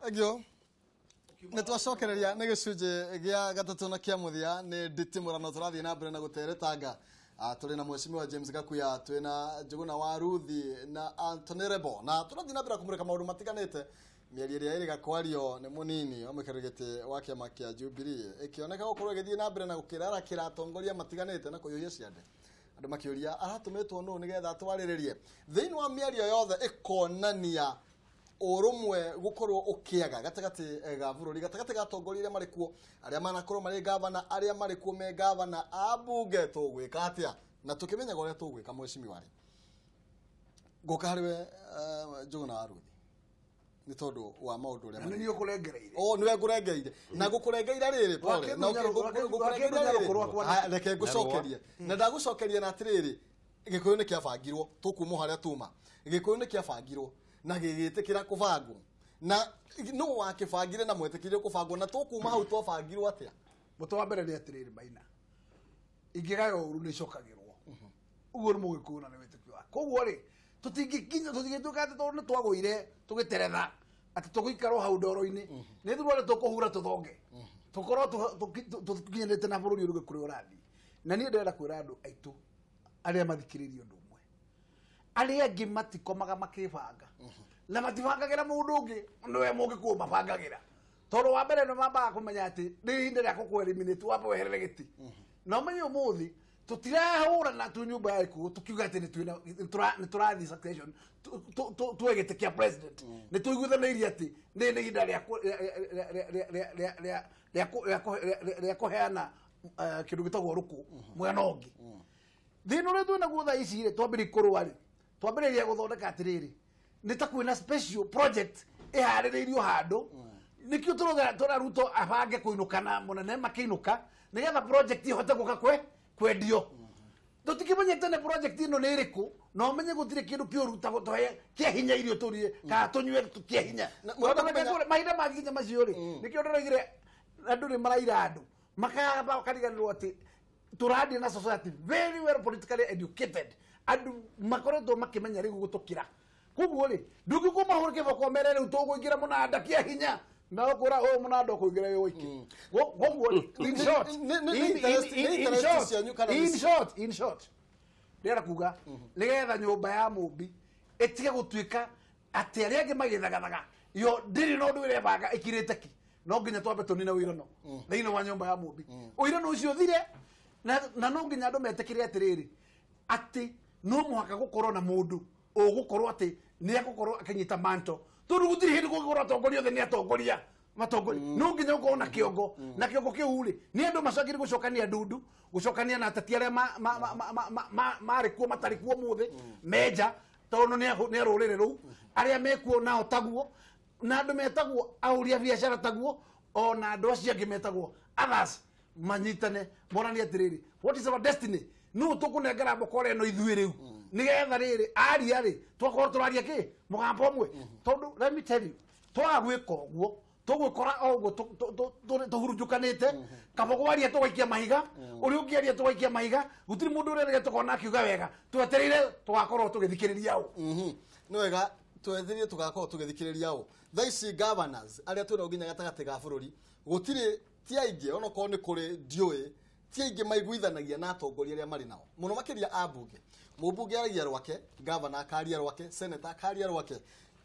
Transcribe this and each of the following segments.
Thank nä twacokereria nä gä cunjä gä a gatatå na kä a må thia nä nditimå tå rathiä na mbere na gå teretanga. Tå rä na mheshimiwa James Gakuya, twä na Njũgũna wa Ruthi na Anthony Rebo, na tå rathiä na mbere kå må rä ka maå ndå matiganä te. Mä ario ä rä a ä rä ga kwario nä må nini wa må gä tä wa kä ama kä a Jubilee ä kä oneka gå korwo ä gä thiä na mbere na gå kä rarakä ra atongoria matiganä te na kå yå ciande andå makä å ria aratå mä two nå nä getha twarä rä rie thä inä wa mä ario yothe ä konania urumwe gukorwo ukiaga gatagati ga bururi, gatagati ga atongoria aria mari kuo, aria manakorwo mari gavana, aria mari kuo me gavana abunge, tugwika atia na tukimenyaga uria tugwika. Mheshimiwa ri nguka hariwe Njũgũna wa Ruthi ni tondu wa maundu uria nĩ niĩ ũkũrengereire. O niwe ngurengeire na ngukurengeire riri pole na ngukurengeire riri, reke ngucokerie na ndagucokeria na atiriri, Gikuyu ni kiabangirwo tukumo haria tuma, Gikuyu ni kiabangirwo na gĩgĩtĩkĩra kũbangwo na no wakĩbangire na mwetĩkĩrie kũbangwo na tũkuma hau twabangirwo atĩa? Mũtwe wa mbere nĩ atĩrĩrĩ Maina, ingĩgaya ũru nĩ icokagĩrwo ũguo nĩ mũgĩkũyũ na nĩ wĩtĩkio wa koguo rĩ tũtingĩkinya tũtingĩtuĩka atĩ tondũ nĩ twagũire tũgĩteretha atĩ tũgũikara hau ndoro-inĩ nĩ ithuĩ tũkũhura tũthonge tũkorwo tũkinyanĩte na bũrũri ũrĩa kũrĩa ũrathiĩ. Na niĩ ndĩrenda kwĩra andũ aitũ arĩa mathikĩrĩirie ũndũ ũmwe, arĩa angĩ matikomaga makĩbanga na matibangagĩra mũndũ ũngĩ nĩwe mũgĩkũyũ mabangagĩra, tondũ wa mbere nĩ mambaga kũmenya atĩ nĩ ihinda rĩa gũkũ eliminate wambe weherere gĩtĩ. Na ũmenye ũmũthĩ tũtirahũrana tu nyũmba ya Gĩkũyũ tũkiuga atĩ nĩ tũrathiĩ succession tuoe gĩtĩ kĩa president, nĩ tũiguithanĩirie atĩ nĩ ihinda rĩa kũheana kĩndũ gĩtagwo rũkũ mwena ũngĩ. Thĩna ũrĩa twĩnaguo thaa ici rĩ, twambĩrĩria kũrũa rĩ, twambĩrĩria gũthondeka atĩrĩrĩ nĩ ta kwĩna special project ĩharĩrĩirio handũ, nĩkĩo tũra Ruto abange kũinũka na mũnene makĩinũka nĩgetha project ihote gũka kwendio. Tũtikĩmenyete nĩ project ĩno nĩ ĩrĩkũ, na ũmenye gũtirĩ kĩndũ kĩũru ta gũtũhe kĩa hinya irio tũrĩe kana tũnyue kĩa hinya. Mahinda mangĩkinya macio rĩ, nĩkĩo ndĩroigire andũ nĩ maraira andũ makaba makariganĩrwo atĩ tũraria na society very well politically educated, andũ makoretwo makĩmenya rĩu gũtũkĩra. Koguo rĩ ndũngĩkwo mahũre kĩboko mere rĩu tũgũingĩra mũnanda kĩa hinya na ũkũra ũyũ mũnanda ũkũingĩra wĩ wiki. Koguo in short, in short ndĩrenda kuga nĩgetha nyũmba ya Mũmbi ĩtige gũtuĩka atĩ arĩa angĩ magĩthagathaga yo ndĩrĩ na ũndũ ĩrebanga ĩkirĩte ki, no nginya twambe tũnine ũirano thĩinĩ wa nyũmba ya Mũmbi. Ũirano ũcio ũthire na no nginya andũ metĩkĩre atĩrĩrĩ atĩ no mũhaka gũkorwo na mũndũ ũgũkorwo atĩ nĩ egũkorwo akĩnyita manto, tondũ gũtirĩ hĩndĩ kũngĩkorwo atongoria othe nĩ atongoria matongoria, no nginya gũkorwo na kĩongo, na kĩongo kĩu rĩ nĩ andũ macokire gũcokania ndundu, gũcokania na ateti arĩa marĩ kuo matarĩ kuo mũthĩ menja, tondũ nĩ a rũrĩrĩ rũu, arĩa mekuo nao taguo, na andũ metagwo ahũri a biacara taguo, ona andũ acio angĩ metagwo others manyitane monanie atĩrĩrĩ what is our destiny, no tũkũnengera mbokora ĩno ithuĩ rĩu nĩgetha rĩrĩ aria rĩ twakorwo tũraria kĩ mũgambo ũmwe. Tondũ let me tell you, twaga gwĩka ũguo tũgwĩkora o ũguo tũhurunjũkanĩte, Kabogo aria tũgaikia mahiga, ũrĩa ũngĩ aria tũgaikia mahiga, gũtirĩ mũndũ ũrĩa tũkona akiuga wega, twetereire tũgakorwo tũgĩthikĩrĩria ũ. Nĩ wega twetherie tũgakorwo tũgĩthikĩrĩria ũ. Thaa ici governors arĩa twĩnao nginya gatagatĩ ga bũrũri gũtirĩ ti aingĩ, onokorwo nĩ kũrĩ ndiũĩ ti aingĩ maiguithanagia na atongoria arĩa marĩ nao mũno makĩria ambunge. Mũmbunge aragia rwake, gavana akaria rwake, senator akaria rwake.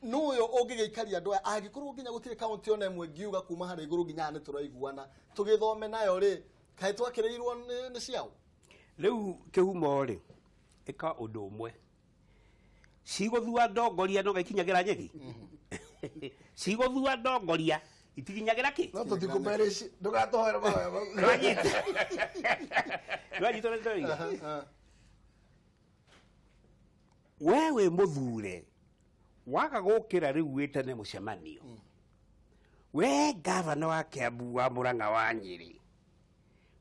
Nũ ũyũ ũngĩgĩikaria andũ aya angĩkorwo nginya gũtirĩ kaunti ona ĩmwe ngiuga kuma harĩa igũrũ nginya haha nĩ tũraiguana tũgĩthome nayo rĩ, kaĩ twakĩrĩirwo nĩ ciao? Rĩu kĩhumo rĩ ĩka ũndũ ũmwe, cigũthua ndongoria no gaikinyagĩra nyeki, cigũthua ndongoria itikinyagĩra kĩ? No tũtikũmerici ndũgatũhoere mahoya mau. Ndwanyita ũrĩa ndĩroiga? We wĩ mũthure waga gũkĩra rĩu wĩtane mũcemanio, we gavana wa Kiambu wa Murang'a wa Nyĩrĩ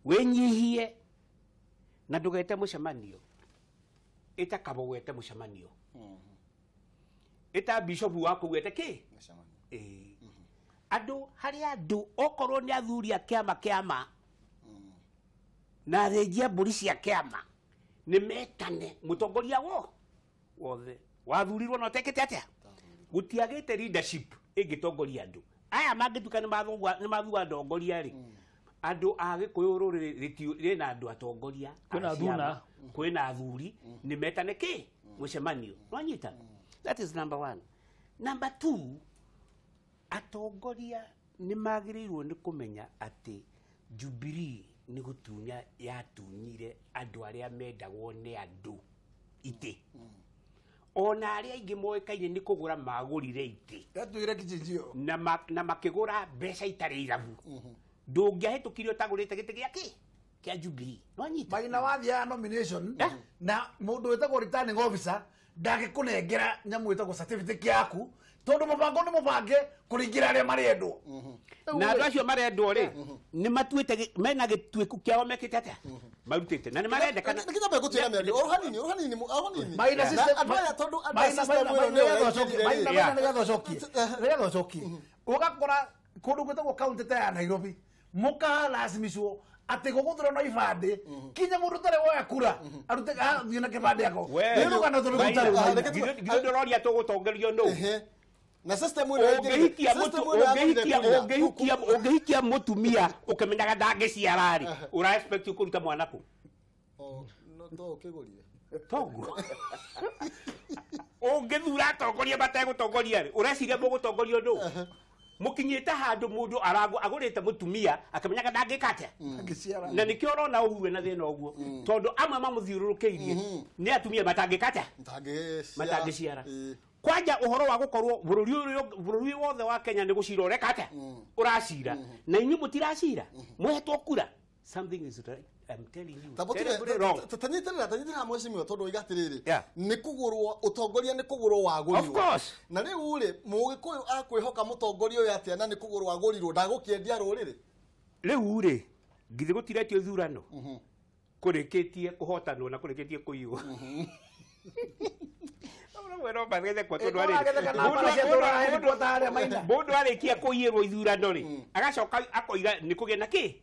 wĩnyihie na ndũgete mũcemanio, ĩta Kabogo ete mũcemanio, ĩta bishop wa kũu ete kĩ? Andũ harĩa andũ okorwo nĩ athuri a kĩama kĩama na athĩnji a mbũri cia kĩama nĩ metane mũtongoria wothe wathurirwo na ũtekĩte atĩa? Gũtiagĩte leadership ĩngĩtongoria andũ. Aya mangĩtuĩka nĩ mathua ndongoria rĩ, andũ a Gĩkũyũ rũrĩrĩ rĩna andũ atongoria Kwĩna a ciama, athuna. Kwĩna athuri, nĩ metane kĩ mũcemanio. Nwanyita? That is number one. Number two, atongoria nĩ magĩrĩirwo nĩ kũmenya atĩ Jubilee nĩ gũtunya yatunyire andũ arĩa mendagwo nĩ andũ itĩ. Ona arĩa aingĩ moĩkaine nĩ kũgũra magũrire itĩ Yatuire kichinjio. na makĩgũra mbeca itarĩ irabu. Ndũngĩahĩtũkire ũtagũrĩte gĩtĩ gĩa kĩ kĩa Jubilee. Nwanyita? Maina wathiaga nomination Eh? na mundu witagwo returning officer ndangĩkũnengera nyamũ ĩtagwo certificate yaku tondu mũbango nĩ mũbange kũringĩra arĩa marendwo. Na andũ acio marendwo rĩ, nĩ matuĩte mena gĩtuĩku kĩao mekĩte atĩa marutĩte na nĩ marendekana. Nĩkĩnyambe gũtuĩra mĩario oro hanini, oro hanini, oro hanini. Maina Na system andũ aya tondũ andũ a Maina system maina ĩno maina nĩyo nĩgetha ũcokie yaingĩrire maina rĩ. maina nĩgetha ũcokie nĩgetha ũcokie ũgakora kũndũ gwĩtagwo kaunti ta ya Nairobi mũkarasimicwo atĩ gũgũthurwo na ibandĩ kinya mũndũ ũtarĩ woya kura arute athiĩ na kĩbandĩ ako. We, Nĩ rũgano tũrĩ Maina, gũtarĩ Ah, Maina. reke githĩ ndũroria tũgũtongorio nũ? Ehe. Na system ĩno yaingĩrire- Ũngĩhikia system mũtu- ĩno yagũrire ũngĩhikia kura. ũngĩhikia ũngĩhikia mũtumia ũkĩmenyaga ndangĩciara rĩ, ũra expect kũruta mwana kũ? Oh, no to ũkĩgũrire. Toguo ũngĩthura atongoria mategũtongoria rĩ, ũreciria mũgũtongorio nũ? Mũkinyĩte handũ mũndũ agũrĩte mũtumia akĩmenyaga ndangĩka atĩa Angĩciara. Na nĩkĩo ũrona Uhuru ena thĩna ũguo, tondũ amwe mamũthiũrũrũkĩirie nĩ atumia matangĩka atĩa, Matangĩciara. matangĩciara. Ĩĩ. Kwanja ũhoro wa gũkorwo bũrũri ũyũ, bũrũri wothe wa Kenya nĩ gũcira ũreka atĩa, ũracira, na inyuĩ mũtiracira mũhetwo kura. Something is right, I'm telling you, terribly wrong. Tanyitĩrĩra, tanyitĩrĩra mheshimiwa, tondũ oiga atĩrĩrĩ, Yeah. nĩ kũgũrwo ũtongoria, nĩ kũgũrwo wagũrirwo. Of course. Na rĩu rĩ, mũgĩkũyũ akwĩhoka mũtongoria ũyũ atĩa na nĩ kũgũrwo agũrirwo, ndagũkĩendia rũrĩrĩ? Rĩu rĩ, githĩ gũtiretio ithurano kũrĩkĩtie kũhotanwo na kũrĩkĩtie kũiywo? Ũragetheka na mbara cia tũrahe headquarter harĩa Maina. Mũndũ arĩkia kũiyĩrwo ithurano rĩ, agacoka akoiga nĩ kũgĩa na kĩ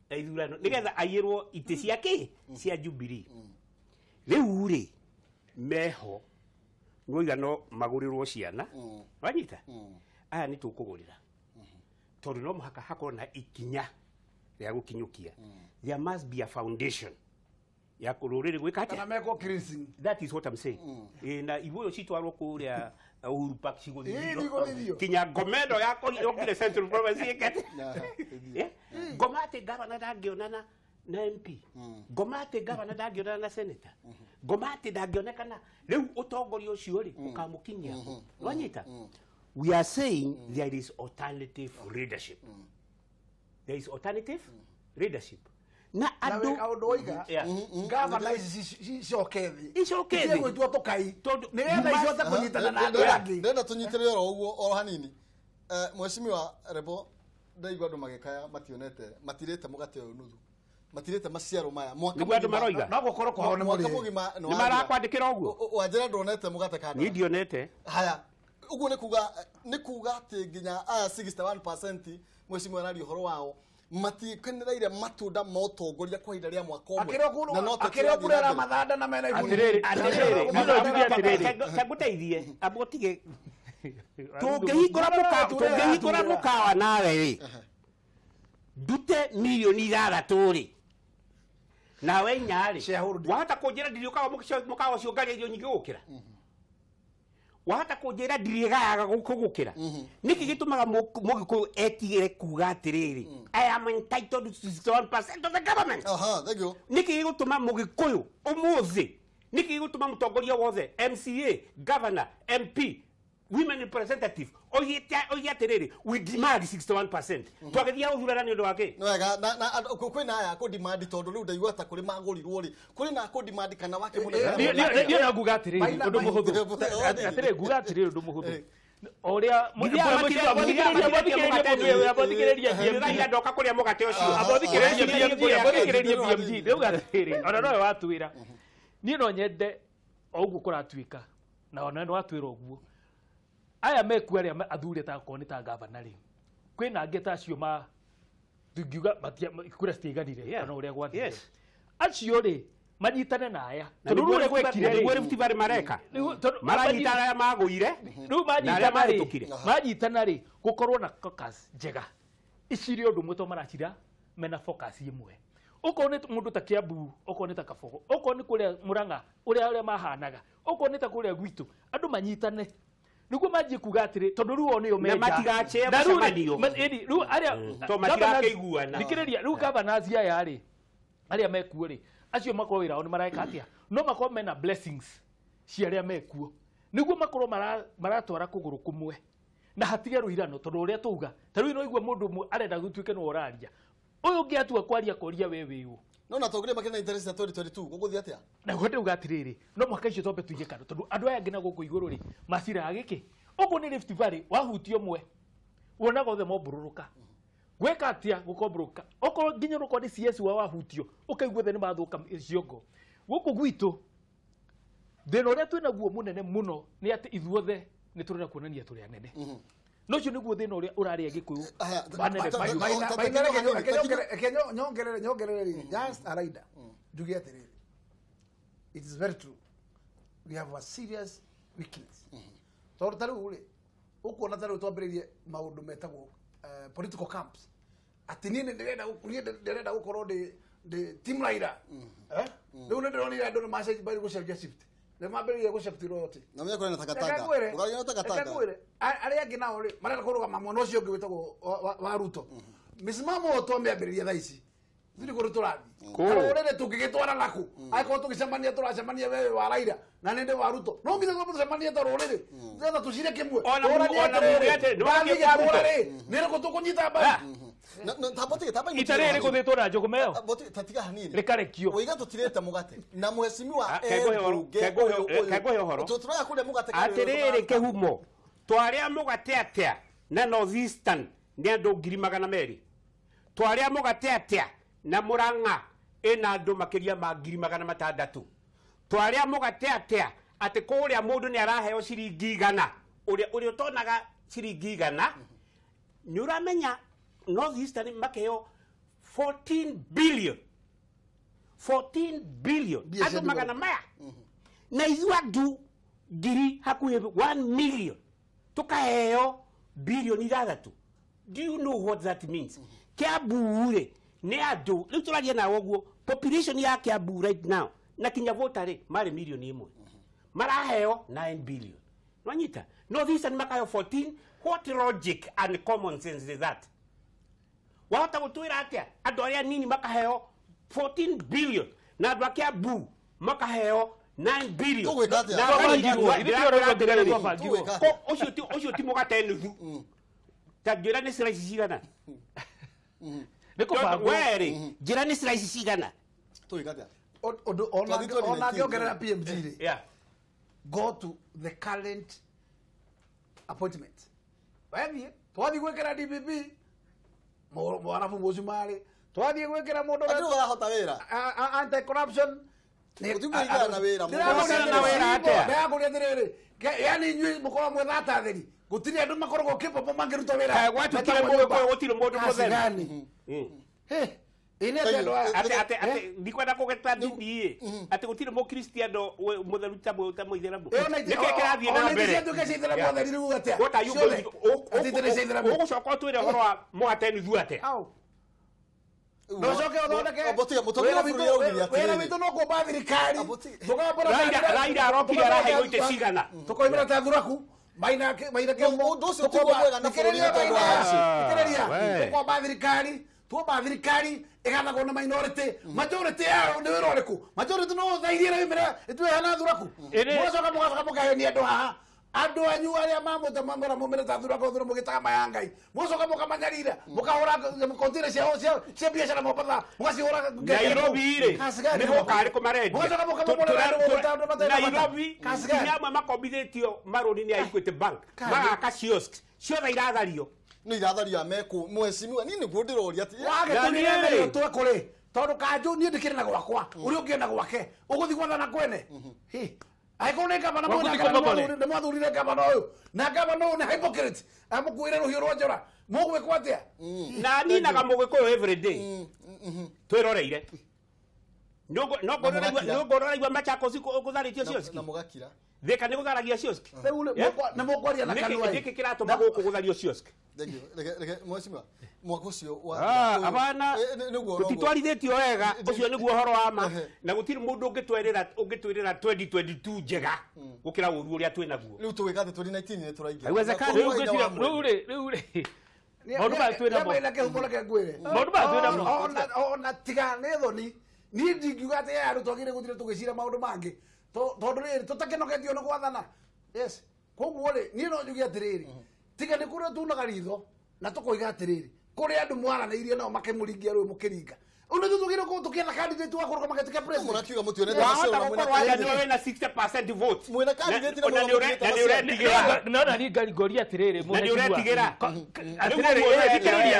na ithurano nĩgetha aiyĩrwo itĩ cia kĩ cia Jubilee. Rĩu rĩ, meho nĩwaiga no magũrĩrwo ciana. Wanyita? Aya nĩ tũkũgũrĩra tondũ no mũhaka hakorwo na ikinya rĩa gũkinyũkia. There must be a foundation ya rũrĩrĩ gwĩka Kana atĩa. mekwo cleansing. That is what I'm saying. Na ibuyo citwarwo kũrĩa Uhuru Park Ĩĩ, cigũthithio nĩigũthithio. kinya ngoma ĩno yokire Central Province ĩkete. Aha, Eh? Ngoma atĩ gavana ndangĩonana na MP, ngoma atĩ gavana ndangĩonana na senator, ngoma atĩ ndangĩonekana. Rĩu ũtongoria ũcio rĩ, ũkamũkinyia kũ? Wanyita? We are saying there is alternative leadership. There is alternative leadership na Na andũ wĩ kaũndũ woiga Yeah. gavana ici cicoke thĩ Icoke thĩ. Itige gwĩtua tũkai Tondũ nĩgetha you must- icote kũnyitana na andũ arĩa angĩ. Ndĩrenda tũnyitĩrĩre oro ũguo oro hanini. Mheshimiwa Rebo, ndaigua andũ magĩkaya mationete, matirĩte mũgate ũyũ nuthu, matirĩte maciaro maya mwaka Nĩguo andũ mũgima- maroiga. No gũkorwo kwao nĩ mwaka mũrĩe. mũgima nĩ Nĩ wathira. marakwandĩkĩra ũguo? Wanjĩra ndonete mũgate kandara. Niĩ ndionete. Haya, ũguo nĩ kuga, nĩ kuga atĩ nginya aya 61% mheshimiwa araria ũhoro wao matikenereire matunda ma ũtongoria kwa ihinda rĩa mwaka ũmwe. Na no tũtirathiĩ Akĩrĩ na kũrera mbere. mathanda na mena iburi. Atĩrĩrĩ, Atĩrĩrĩ, niĩ no njuge atĩrĩrĩ. Ngũteithie amba ũtige tũngĩhingũra mũkawa nawe rĩ, ndute mirioni 6 rĩ, nawe inya rĩ, Shareholder. wahota kũnjĩra ndiriũkaga mũkawa ũcio ngaria irio nyingĩ gũkĩra? Wahota kũnjĩra ndirĩgayaga gũkũ gũkĩra? Nĩkĩ gĩtũmaga mũgĩkũyũ etigĩre kuga atĩrĩrĩ, "I am entitled to 61% of the government"? Aha, thank you. Nĩkĩ gĩgũtũma mũgĩkũyũ ũmũthĩ, nĩkĩ gĩgũtũma mũtongoria wothe, MCA, governor, MP, women representative, oige atĩrĩrĩ, "We demand 61"? Twagĩthiaga gũthurana nĩ ũndũ wa kĩ? Nĩ wega na kwĩna aya kũ demand, tondũ rĩu ndaigua ta kũrĩ magũrirwo rĩ, kũrĩ na kũ demand kana wake mũnene. Niĩ no nguga atĩrĩrĩ Maina- ũndũ mũhũthũ. Maina- Atĩrĩrĩ, nguga atĩrĩrĩ ũndũ mũhũthũ o ũrĩa Githĩ aya mwathikĩrĩria BMG. Ndĩraira ndoka kũrĩa mũgate ũcio. Abathikĩrĩria Ũreciria BMG, kũrĩa kĩ? abathikĩrĩria BMG. Ndĩrauga atĩrĩrĩ, ona nowe watwĩra, niĩ no nyende o ũguo kũratuĩka, na ona nĩ watwĩra ũguo aya mekuo arĩa athure ta akorwo nĩ ta gavana rĩ, kwĩna angĩ ta acio ma tũngiuga kura citiaiganire Yeah. kana ũrĩa gwathire. Yes. Acio rĩ Manyitane na aya. Na Tondũ nĩguo rĩu ũrĩa gwekire nĩguo rĩ, Rift Valley mareka. Rĩu tondũ Maranyita arĩa magũire rĩu na arĩa manyitana rĩ, mahĩtũkire. manyitana rĩ, gũkorwo na caucus njega. Icire ũndũ ũmwe to maracira mena focus ĩmwe. Okorwo nĩ mũndũ ta Kiambu, okorwo nĩ ta Kabogo, okorwo nĩ kũrĩa Murang'a, ũrĩa ũrĩa mahanaga, okorwo nĩ ta kũrĩa gwitũ, andũ manyitane. Nĩguo manjie kuga atĩrĩ, tondũ rĩu o nĩo menja. matigachea Na rĩu rĩ, mũcemanio. ĩni, rĩu arĩa To matirakĩiguana. Thikĩrĩria, rĩu governors aya rĩ, arĩa mekuo rĩ, acio makorwo wĩra wao nĩ mareka atĩa? No makorwo mena blessings cia arĩa mekuo. Nĩguo makorwo maratwara kũgũrũ kũmwe na hatige rũirano tondũ ũrĩa tauga ta rĩu no igua mũndũ ũmwe arenda gũtuĩke nĩwe ũraria ũyũ ũngĩ atua kwaria koria we wĩ ũ No na tongoria makĩrĩ na interest ya 2022 gũgũthiĩ atĩa? Naguo ndauga atĩrĩrĩ, no mũhaka icio twambe tũige kando tondũ andũ aya angĩ na gũkũ igũrũ rĩ maciraga gĩkĩ ũguo nĩ Rift Valley wahutio ũmwe wonaga othe mombũrũrũka gwĩka atĩa gũkombũrũka okorwo nginya okorwo nĩ CS wa wahutio ũkaigua othe nĩ mathũka ciongo. Gũkũ gwitũ thĩna ũrĩa twĩnaguo mũnene mũno nĩ atĩ ithuothe nĩ tũrenda kuonania tũrĩ anene. No ũcio nĩguo thĩna ũrĩa ũrarĩa Gĩkũyũ anene biũ. Reke nyongerere rĩ, just a rider njuge atĩrĩrĩ, it is very true, we have a serious weakness tondũ ta rĩu rĩ ũkuona ta rĩu twambĩrĩrie maũndũ metagwo political camps atĩ niĩ ndĩrenda gũkorwo ndĩ team rider. Rĩu nĩ ndĩronire andũ nĩ macenjia gũcenjia shift, nĩ mambĩrĩria gũcift royalty. Na menya kũrĩ na takataka. Ũkaria na takataka. Reke ngwĩre, arĩa angĩ nao rĩ marenda kũrũgama mwena ũcio ũngĩ wĩtagwo wa Ruto. Mĩsimamo ĩyo twamĩambĩrĩria thaa ici ithuĩ nĩkuo tũrathiĩ. Rũrĩrĩ tũngĩgĩtwara nakũ angĩkorwo tũgĩcemania tũracemania wewe wa Raila na nĩ ndĩ wa Ruto, no nginya twambe tũcemanie ta rũrĩrĩ nĩgetha tũcire kĩmwe. Ona Tũranie ona atĩrĩrĩ, muge atĩrĩ, nĩ wathiĩ ndathiĩ kwa Ruto. gĩkũra rĩ nĩ rĩkũ tũkũnyita mbaru? Tamba tamba Ita rĩrĩ rĩgũthĩtwo na njũgũma ĩyo Boti tatiga hanini. rĩkarekio. Wĩiga tũtirĩte mũgate na mheshimiwa Ah, kengũhe ũhoro. Tũtũraga kũrĩa mũgate. Atĩrĩrĩ kĩhumo twarĩa mũgate atĩa na North Eastern nĩ andũ 200,000, twarĩa mũgate atĩa na Murang'a ĩna andũ makĩria ma 600,000, twarĩa mũgate atĩa atĩ kũrĩa mũndũ nĩ araheo ciringi 100, ũrĩa ũtonaga ciringi 100 nĩ ũramenya North Eastern makĩheo 14 billion 14 billion Mbia cia andũ magana maya na ithuĩ andũ ngiri hakuhĩ 1 million tukaheo bilioni 6. Do you know what that means? Kiambu rĩ nĩ andũ rĩu tũraria nawe ũguo population ya Kiambu right now na kinya voter rĩ marĩ milioni 1 maraheo 9 billion. Nwanyita North Eastern makaheo 14. What logic and common sense is that? Wahota gũtwĩra atĩa andũ arĩa nini makaheo 14 billion na andũ a Kiambu makaheo 9 billion? Tũgwĩka atĩa? Na Twabangirwo, ndĩrakwĩra ithuĩ tũrauga atĩrĩrĩ, twabangirwo. Tũgwĩka atĩa? Ũcio ti mũgate nuthu ta njĩra nĩ slice cigana? Nĩ kũbangwo. We rĩ njĩra nĩ slice cigana? Tũgwĩka atĩa? Ũndũ Twathiĩ ona 2019. ngĩongerera PMG rĩ, Yeah. go to the current appointment wathiĩ twathiĩ gwĩkĩra DPP mwarabu mũcumarĩ, twathiĩ gwĩkĩra mũndũ Andũ marahota wĩra. Anti corruption. Gũtikũringana na wĩra, mũndũ. Kũringana na wĩra atĩa? Ndĩrakũria atĩrĩrĩ, yani inyuĩ mũkoragwo mwĩthata theri, gũtirĩ andũ makoragwo capable mangĩruta wĩra. Kaĩ gwatuĩkire mũgĩkũyũ gũtirĩ mũndũ mũtheru? Gani? Ĩ nĩ atĩ andũ aya Atĩ ndikwenda kũgeta ndini ĩ atĩ gũtirĩ mũkristiano mũtheru ta mũithĩramu. Ĩyo na Nĩkĩĩ kĩrathiĩ na ona mbere? iciatuĩka cia ithĩramu Yeah. atheri rĩu atĩa? What are you Ciothe. going Atĩ itĩrĩ cia ithĩramu. ũgũcoka ũtwĩre ũhoro wa mũgate nuthu atĩa? Au. No ũcoke ũthondeke Botiga mũtongoria wa bũrũri araugire wĩra atĩrĩrĩ. witũ no kũmba thirikari. Aboti- Tũkambũra Raila arokire araheirwo itĩ cigana? Tũkoimĩra ta thuraku maina maina kĩhumo. Ũndũ ũcio tiguo mwega na bũrũri Thikĩrĩria tondũ wa Maina. acio. Thikĩrĩria. We. Tũkomba thirikari tuomba thirikari ĩgathagwo nĩ minority, majority yayo nĩ wĩra ũrĩkũ? Majority no ũthairie na wĩmĩre ĩtuĩhana hana thuraku. Mũgacoka mũgacoka mũkahenia andũ haha, andũ anyu arĩa mamũte mamwĩra mumĩre ta thuraku thura mũgĩtaga maya ngai, mũgacoka mũkamanyarira mũkahũra kontĩna ciao cia biacara Mombatha mũgacihũra. Nairobi rĩ nĩ mũka arĩkũ marendia? Mũgacoka mũkamomorera andũ mũgũta andũ matarĩ na bata. Nairobi Kasi gani? nginya amwe makombithĩtio marũni nĩ a Equity Bank magaka kiosk ciothe irathario. Nĩ irathario amekũ mheshimiwa niĩ nĩguo ndĩroria atĩ Wage Na tũrire niĩ rĩ. twe kũrĩ tondũ kanjũ niĩ ndĩkĩrĩ na gwakwa ũrĩa ũngĩenda gwake ũgũthiĩ gwathana kwene. Hĩ, angĩkorwo nĩ gavana Gwaku mwena ti kana kũmomore. nĩ mwathurire gavana ũyũ na gavana ũyũ nĩ hypocrite amũkuĩre rũhiũ rwa njora mũgwĩkwo atĩa? Na ninaga mũgĩkũyũ every day twĩroreire. No ngorwo ũraigua Machakos gũtharĩtio cioski. Na mũgakira. Thika nĩ gũtharagia cioski. Rĩu na mũkwaria na kanua. Nĩkĩ kĩratũma gũkũ gũthario cioski? Thank you. Reke mheshimiwa mwaka ũcio wa abana tũtitwarithĩtio wega ũcio nĩguo ũhoro wa ma na gũtirĩ mũndũ ũngĩtwĩrĩra 2022 njega gũkĩra ũru ũrĩa twĩ naguo. Rĩu tũgĩka atĩ 2019 nĩ tũraingĩra. Haiwezekani. Rĩu rĩ maũndũ maya twĩ namo. Maũndũ maya twĩ namo. Ona tiga nĩ thoni niĩ ndingiuga atĩ aya andũ twagĩrĩire gũthiĩ tũgĩcira maũndũ mangĩ tondũ rĩrĩ tũtakĩnogetio nĩ gwathana. Yes. Koguo rĩ niĩ no njuge atĩrĩrĩ tiga nĩ kũrĩa tunaga ritho na tũkoiga atĩrĩrĩ kũrĩ andũ mwaranĩirie nao makĩmũringia rũĩ mũkĩringa. Ũndũ ithuĩ tũgĩrĩirwo gũkorwo tũkĩetha candidate wa kũrũgama gĩtĩ kĩa president. Mũrakiuga mũtionete Wahota gũkorwo anja nĩwe wĩna 60% vote. Mwĩna candidate na na nĩ ũretigĩra. No na niĩ ngoria atĩrĩrĩ Na nĩ ũretigĩra. Atĩrĩrĩ, thikĩrĩria,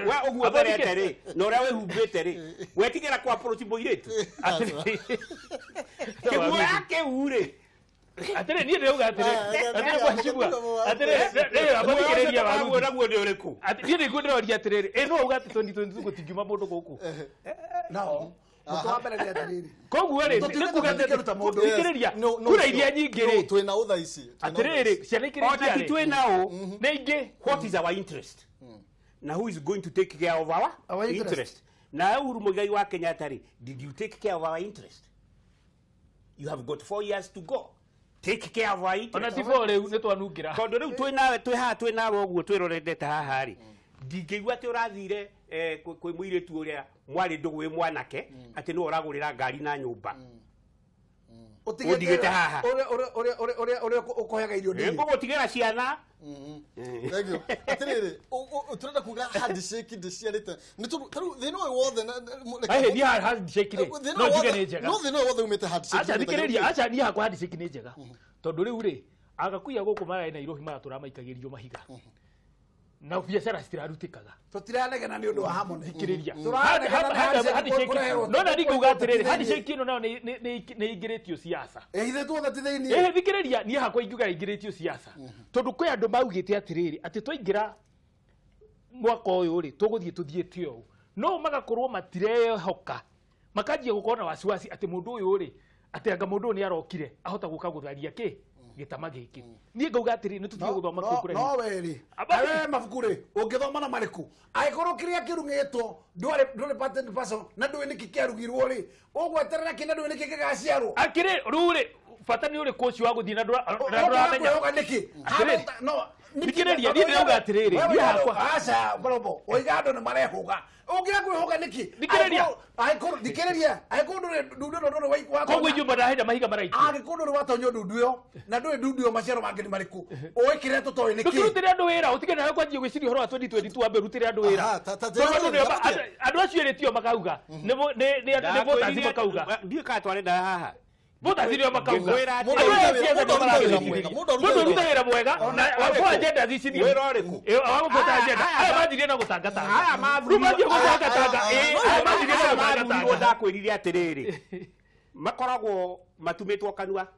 We ũguo ũtherete rĩ na ũrĩa wĩhumbĩte rĩ wetigĩra kũ approach mũirĩtu. Kĩguoya kĩu rĩ Atĩrĩ niĩ ndĩrauga atĩrĩ atĩrĩ mheshimiwa atĩrĩ rĩrĩ abathikĩrĩria waruo naguo nĩ ũrĩkũ? Niĩ nĩguo ndĩroria atĩrĩrĩ ĩ no uga atĩ 2022 gũtingiuma mũndũ gũkũ. Nao mũtũ wa mbere nĩ atĩrĩrĩ. Koguo rĩ nĩ kuga atĩ thikĩrĩria kura iria nyingĩ rĩ twĩ na thaa ici. Atĩrĩrĩ ciana ikĩrĩkia rĩ ona ti twĩ nao nĩ ingĩ. What is our interest? Na who is going to take care of our interest? Na Uhuru Muigai wa Kenyatta rĩ, did you take care of our interest? You have got 4 years to go. Take care of our interest. Ona ti four rĩu nĩ twanungĩra. Tondũ rĩu twĩ nawe twĩ haha twĩ nawe ũguo twĩrorete haha rĩ ndingĩigua atĩ ũrathire kwĩ mũirĩtu ũrĩa mwarĩ ndũgũ wĩ mwanake atĩ nĩwe ũragũrĩra ngari na nyũmba. Ũndigĩte haha. Ũrĩa ũkũheaga irio ndĩrĩ. Ngũgũtigĩra ciana. Thank you. Atĩrĩrĩ tũrenda kuga handshake ndĩciarĩte nĩ tondũ tarĩu thĩna ũyũ wothe niĩ handshake rĩ no njuge nĩ njega. No thĩna ũyũ wothe umĩte handshake. Aca thikĩrĩria aca niĩ hakwa handshake nĩ njega tondũ rĩu rĩ agakuia gũkũ mararĩ Nairobi maratũra maikagĩrio mahiga na biacara citirarutĩkaga. Tũtiranegena nĩ ũndũ wa harmony. Thikĩrĩria. Tũranegena nĩ handshake kũreherwo. No na ndingĩuga atĩrĩrĩ handshake ĩno nayo nĩ ĩingĩrĩtio siasa. Ithuĩ tuothe ti thĩiniĩ. Thikĩrĩria niĩ hakwa ingiuga ĩingĩrĩtio siasa tondũ kwĩ andũ maugĩte atĩrĩrĩ atĩ twaingĩra mwaka ũyũ rĩ tũgũthiĩ tũthiĩte ũũ no magakorwo matirehoka makanjia gũkorwo na wasiwasi atĩ mũndũ ũyũ rĩ atĩ anga mũndũ ũyũ nĩ arokire ahota gũka gũtharia kĩ gĩtama gĩkĩ. Niĩ ngauga atĩrĩ nĩ tũtige gũthoma kũu kũraihu. No we rĩ we mabuku rĩ ũngĩthoma na marĩkũ angĩkorwo kĩrĩa kĩrugĩtwo ndũrĩ patent person na ndũĩ nĩkĩ kĩarugirwo rĩ ũgweterera kĩ na ndũĩ nĩkĩ gĩgaciarwo. Akĩrĩ rĩu rĩ bata nĩ ũrĩkũ ũcio wa gũthiĩ na ndũramenya. Nĩkĩ? Thikĩrĩria niĩ ndĩrauga atĩrĩrĩ niĩ hakwa aca Ngorombo oiga andũ nĩ marehũga ũngĩaga kwĩhũga nĩkĩ? Thikĩrĩria. Angĩkorwo thikĩrĩria angĩkorwo ndũrĩ ndundu ĩno ndũrĩ waikwa koguo inyuĩ ndahenda mahiga maraikio. Angĩkorwo ndũrĩ watonyio ndundu ĩyo na ndũĩ ndundu ĩyo maciaro mangĩ nĩ marĩkũ ũĩ kĩrĩa tũtoĩ nĩkĩ? Ndũkĩrutĩre andũ wĩra ũtige nawe kwanjia gwĩciria ũhoro wa 2022 wambe ũrutĩre andũ wĩra. Tondũ andũ acio erĩ tio makauga nĩ voters makauga. Ndiũĩ kana twarenda haha. Voters nĩo makauga. Mũndũ ũrute wĩra mwega na wa agenda ici thiĩ. Wĩra ũrĩkũ? Wa gũbuata agenda. Aya manjirie na gũtangatanga. Aya Rĩu manjie gũtangatanga. Aya manjirie na gũtangatanga. Ndakwĩrire atĩrĩrĩ makoragwo matumĩtwo kanua.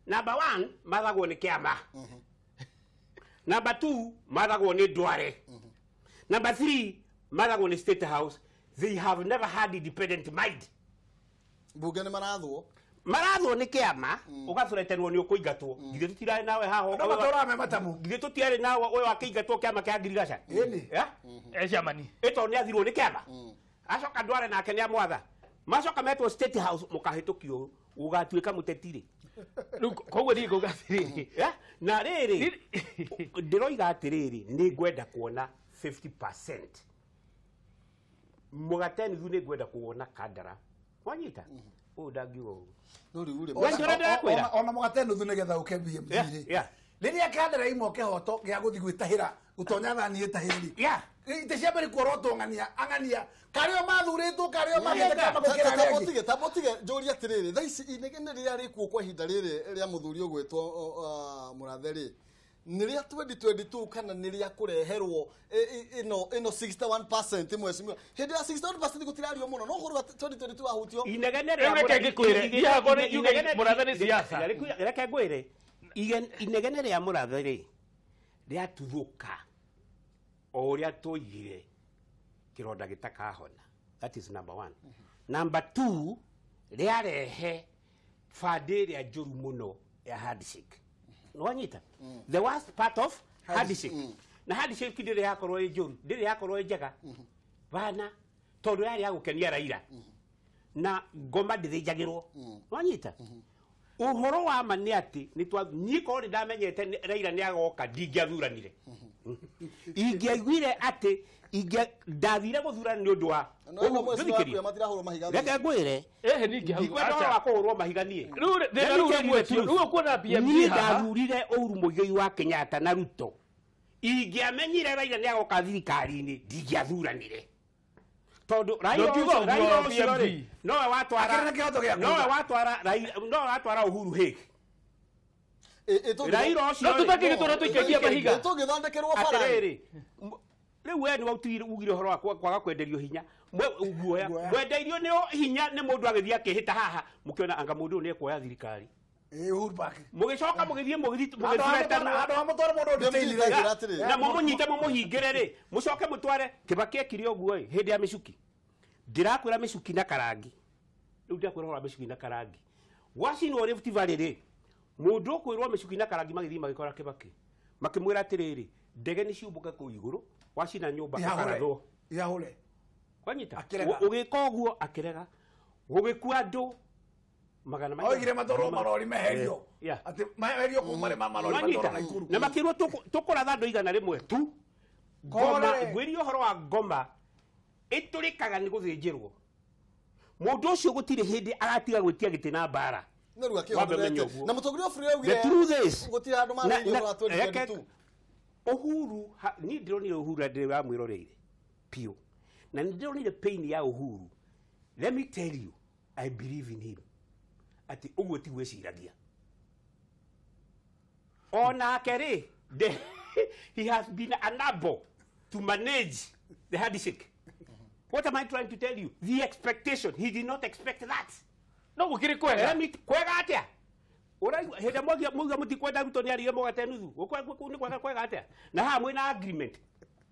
Number 1 mathagwo nĩ kĩama. Number 2 mathagwo nĩ ndware. Number 3 mathagwo nĩ State House. They have never had independent mind. Mbunge nĩ marathwo. Marathwo nĩ kĩama ũgathureterwo nĩ ũkũingatwo. Githĩ tũtirarĩ nawe haha Andũ matũraga me matamu. Githĩ tũtiarĩ nawe ũyũ akĩingatwo kĩama kĩa ngirigaca. Ĩni. Ciamani. Ĩ tondũ nĩ athirwo nĩ kĩama. Acoka ndware nake nĩ amwatha. Macoka metwo State House mũkahĩtũkio ũgatuĩka mũteti rĩ. Rĩu koguo niĩ ngauga atĩrĩrĩ. Na rĩrĩ ndĩroiga atĩrĩrĩ nĩ ngwenda kuona 50%. Mũgate nuthu nĩ ngwenda kuona Kandara. Wanyita? Ũyũ ndangiuga ũguo. No rĩu rĩ Ona mũgate nuthu nĩgetha ũke BMG rĩ. Rĩrĩa Kandara imwe kĩhoto gĩa gũthiĩ gwĩtahĩra gũtonya thani ĩtahĩri. Itĩ cia mbere kuorotwo ng'ania ang'ania karĩo mathurĩtwo karĩo magĩte kĩama gũkĩra arĩa angĩ. Tamba ũtige njũrie atĩrĩrĩ thaa ici inegene rĩrĩa rĩkuo kwa ihinda rĩrĩ rĩa mũthuri ũgwĩtwo Mũrathe rĩ nĩ rĩa 2022 kana nĩ rĩa kũreherwo ĩno 61% mheshimiwa hĩndĩ ya 61% gũtirario mũno no ũhoro wa 2022 wahutio. Inegene rĩa Reke ngĩkwĩre niĩ hakwa nĩ njuge Mũrathe nĩ siasa. Reke ngwĩre inegene rĩa Mũrathe rĩ rĩatuthũka o ũrĩa twoigire kĩronda gĩtakahona. That is number 1. Number 2 Rĩarehe bandi ĩrĩa njũru mũno ya handshake. Nĩwanyita? The worst part of handshake. Na handshake ndĩrĩ yakorwo ĩ njũru, ndĩrĩ yakorwo ĩ njega. Bana, tondũ yarĩ ya gũkenia Raila. Na ngoma ndĩthĩnjagĩrwo. Nĩwanyita? Ũhoro wa ma nĩ atĩ niĩ korwo nĩndamenyete Raila nĩagoka ndingĩathuranire. Ingĩaiguire atĩ ndathire gũthurana nĩ ũndũ wa reke ngwĩre ndikwenda ũhoro wa kũhũrwo mahiga niĩ. Niĩ ndathurire Uhuru Muigai wa Kenyatta na Ruto. Ingĩamenyire Raila nĩagoka thirikari-inĩ ndingĩathuranire. Tondũ Raila ũcio rĩ nowe watwara Uhuru Hague. Raila ũcio tũngĩthondekerwo bara atĩrĩrĩ rĩu we nĩ ugire ũhoro wa kwaga kwenderio hinya guoya mwendeirio nĩ hinya nĩ mũndũ agĩthiĩ akĩhĩta haha mũkĩona anga mũndũ ũyũ nĩekuoya thirikari. Uhuru Park. Mũgĩcoka mũgĩthiĩ mũgĩthuretana na mũmũnyite mũmũhingĩre rĩ mũcoke mũtware Kibaki ekire ũguo ĩ hĩndĩ ya mĩcuki. Ndĩrakwĩra mĩcuki na karangi. Rĩu ndĩrakwĩra ũhoro wa mĩcuki na karangi. Gwacinwo Rift Valley rĩ mũndũ ũkwĩrwo mĩcuki na karangi magĩthiĩ magĩkora Kibaki makĩmwĩra atĩrĩrĩ ndege nĩ ciũmbũke kũu igũrũ wacina nyũmba ũkarathwo. Yahũre. Kwanyita? Ũgĩka ũguo akĩrega. Gũgĩkua andũ magana maigana. Oigire matwarwo marori meherio. Atĩ meherio kũu marĩ marori matwarwo Naikuru. Na makĩrwo tũkũratha andũ 100 tu. Ngoma ngwĩrie ũhoro wa ngoma ĩtũrĩkaga nĩ gũthĩnjĩrwo. Mũndũ ũcio gũtirĩ hĩndĩ agatiga gwĩtia gĩtĩ na mbara. Na rĩu akĩhonete. Na mũtongoria wa bũrũri augire the truth is gũtirĩ handũ marĩirio wa 2022. Uhuru niĩ ndĩronire Uhuru ndĩrĩ wamwĩroreire piũ. Na nĩ ndĩronire pain ya Uhuru. Let me tell you, I believe in him. Atĩ ũguo tiguo eciragia. Onake rĩ, he has been unable to manage the handshake. What am I trying to tell you? The expectation. He did not expect that. No gũkĩrĩ kwega. Kwega atĩa? Ũraigua hĩndĩ ĩrĩa mũtikwenda Ruto nĩarĩire mũgate nuthu. Nĩ kwega kwega atĩa? Na haha mwĩna agreement.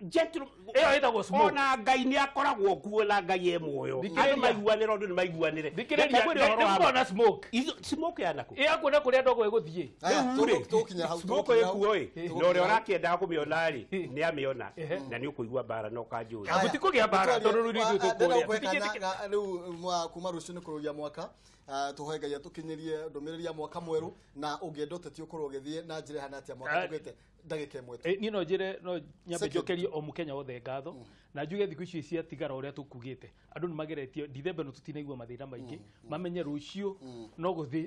Gentlemen, ĩyo ĩtagwo smoke. Ona Ngai nĩ akoragwo kuo na Ngai e muoyo. Andũ maiguanĩre ũndũ nĩ maiguanĩre. Thikĩrĩria, nĩngũona smoke. Smoke ya nakũ? Ĩ akuona kũrĩa ndogo ĩgũthiĩ. Rĩu rĩ, smoke ĩkuo ĩ, na ũrĩa ũrakĩendaga kũmĩona rĩ, nĩ amĩona na nĩ ũkũigua mbara na ũkanjũria. Gũtikũgĩa mbara tondũ rĩu ithuĩ tũkũrĩa. Rĩu kuma rũciũ nĩ kũrũgia mwaka tũhoe Ngai atũkinyĩrie ndũmĩrĩri ya mwaka mwerũ na ũngĩenda ũteti ũkorwo ũgĩthiĩ na njĩra ĩhana atĩa mwaka tũkĩte ndagĩka ĩmwe tu. Niĩ no njĩre no nyambe njokerie o mũkenya wothe ngatho na njuge thikũ icio ciatigara ũrĩa tũkugĩte andũ nĩ mageretie Dithemba ĩno tũtinaigua mathĩna maingĩ mamenye rũciũ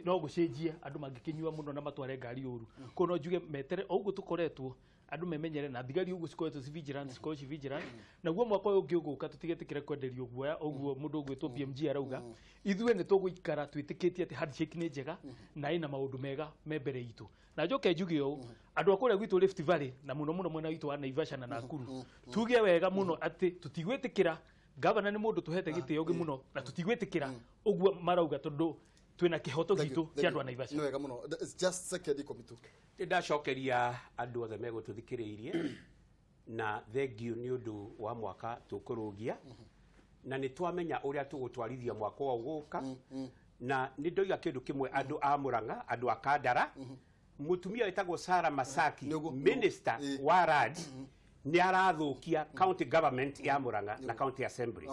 no gũcenjie andũ mangĩkĩnyua mũno na matware ngari ũru koguo no njuge metere o ũguo tũkoretwo andũ memenyere na thigari ũguo cikoretwo ci vigilant cikorwo ci vigilant naguo mwaka ũyũ ũngĩ ũgũka tũtigetĩkĩre kwenderio guoya ũguo mũndũ ũgwĩtwo BMG arauga ithuĩ nĩ tũgũikara twĩtĩkĩtie atĩ handshake nĩ njega na ĩna maũndũ mega me mbere itũ na njoke njuge ũũ andũ a kũrĩa gwitũ Rift Valley na mũno mũno mwena witũ wa Naivasha na Nakuru tuge wega mũno atĩ tũtigwĩtĩkĩra gavana nĩ mũndũ tũhete gĩtĩo mũno na tũtigwĩtĩkĩra ũguo marauga tondũ twĩna kĩhoto gitũ kĩa andũ a Naivasha. Nĩ wega mũno. It's just second ikũmi tu. Nĩndacokeria andũ othe megũtũthikĩrĩirie na thengiũ nĩ ũndũ wa mwaka tũkũrũgia na nĩ twamenya ũrĩa tũgũtwarithia mwaka ũyũ ũgũka na nĩ ndoiga kĩndũ kĩmwe andũ a Murang'a andũ a Kandara mũtumia wĩtagwo Sarah Masaki minister wa RAD nĩ arathũkia county government ya Murang'a na county assembly.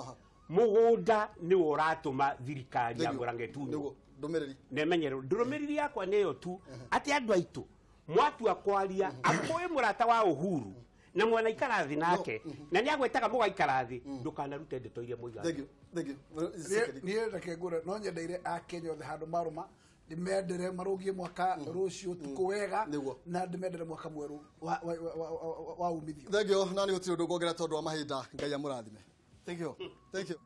Mũgũnda nĩwe ũratũma thirikari ya Murang'a ĩtunywo. Nĩmenyerwo ndũmĩrĩri yakwa nĩyo tu atĩ andũ aitũ mwatua kwaria akũĩ mũrata wa Uhuru na mwanaikara thĩ nake na nĩagwetaga mũgaikara thĩ ndũkanarute ndeto iria mũigaga. Niĩ reke ngũre no nyendeire Akenya othe handũ marũma ndĩmendere marũgie mwaka rũciũ ũtukũ wega na ndĩmendere mwaka mwerũ wa umithio. Thank you. Na nĩ gũtirĩ ũndũ nguongerera tondũ wa mahinda. Ngai amũrathime. Thank you. Thank you.